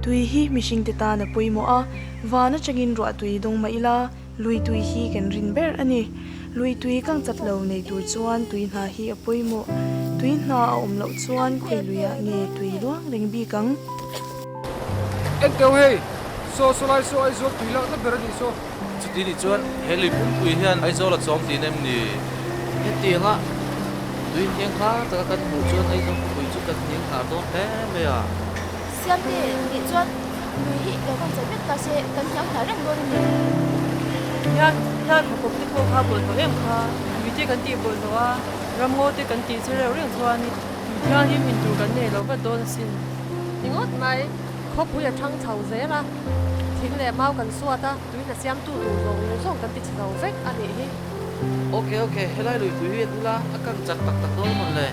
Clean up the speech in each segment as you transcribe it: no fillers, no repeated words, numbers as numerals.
Tui hi mihringte tan a pawimawh a, van atangin ruah tui dawng mah ila, lui tui hi kan rin ber a ni. Lui tui kang chat lo nei tur chuan tui hna hi a pawimawh. Tui hna a awm loh chuan khawi luiah nge tui luang reng bik ang? Engteu hei, saw saw lai saw Aizawl tui lakna ber a nih saw. Chuti nih chuan he lui pumpui hian Aizawl a chawm tih nem ni? Hetianga tui hniang hnar taka kan hmuh chuan Aizawl khawpui chu kan hniang hnar dawn hle mai a. Siamte nih chuan lui hi lo kan chei vek ta se kan hniang hnar reng dawn a ni. Nia, hna khawkawp te pawh kha bawlhhlawh em kha, tui te kan tih bawlhhlawh a, ramngaw te kan tih che reuh reng chuan tui thianghlim in tur kan nei lo vat dawn asin. Ni ngawt mai, khawpui a thang chho zel a, thing leh mau kan suat a, tuihna siamtu tur zawng zawng kan ti chhe zo vek a nih hi. Ok ok, helai luipui hi en ula a kang chat tak tak dawn mawn le.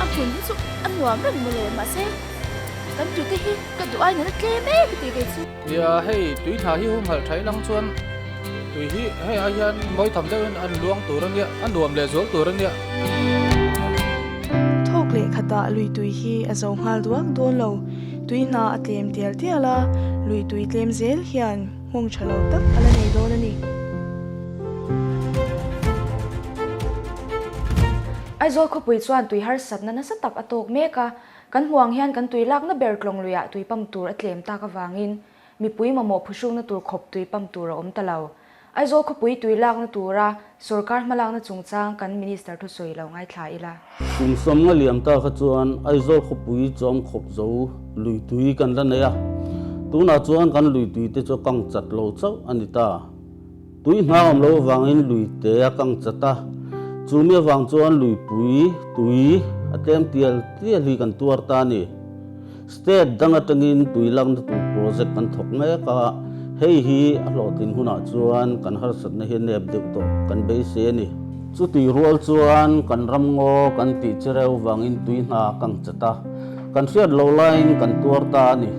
A hmun hi chu a nuam reng mawle mahse kan tute hi ka duh ai nana tlem e ka tih ve chu. Nia hei tui hna hi humhalh tha ilang chuan tui hi hei ai hian mawi tham deuhin an luang tur a nia a nuam leh zual tur a nia. Thawk leh khatah lui tui hi a zo nghal duak dawn lo, tui hna a tlem tial tial a, lui tui tlem zel hian Nghawng tha lo tak a la nei dawn a ni. Aizawl khawpui chuan tui harsatna nasa tak a tawk mek a, kan hmuh ang hian kan tui lakna ber tlawng luiah tui pump tur a tlem tak avangin mipui mamawh phuhrukna tur khawp tui pump tur a awm ta lo. Aizawl khawpui tui lakna tura sorkar hmalakna chungchang kan Minister thusawi lo ngaithla ila. Kum sawmnga liam ta kha chuan Aizawl khawpui chawm khawp zo lui tui kan la nei a, tunah chuan kan lui tui te chu kang chat lo chauh a ni ta. Tui hna awm lo avangin lui te a kang chat a, chumi avang chuan luipui tui a tlem tial tial hi kan tuar ta a ni. State dang atangin tui lakna tur project kan thawk mek a, hei hi a hlawhtlin hunah chuan kan harsatna hi nep deuh tawh kan beisei a ni. Chutih rual chuan kan ramngaw kan tih che reuh vangin tui hna kang chat a, kan hriat loh laiin kan tuar ta a ni.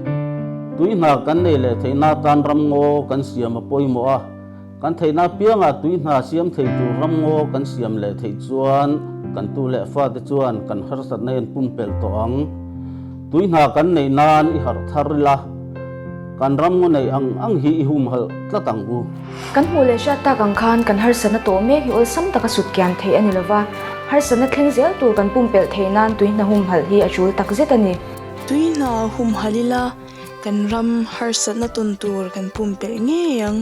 Tui hna kan nei leh theihna atan ramngaw kan siam a pawimawh a, kan theihna apiangah tui hna siam thei tur ramngaw kan siam leh theih chuan kan tu leh fate chuan kan harsatna hian pumpelh tawh ang. Tui hna kan neih nan i harh thar ila, kan ramngaw neih ang ang hi i humhalh tlat ang u. Kan hmuh leh hriat tak ang khan kan harsatna tawh mek hi awlsam taka sut kian theih a ni lova, harsatna thleng zel tur kan pumpelh theih nan tui hna humhalh hi a tul tak zet a ni. Tui hna humhalh ila kan ram harsatna tawn tur kan pumpelh ngei ang.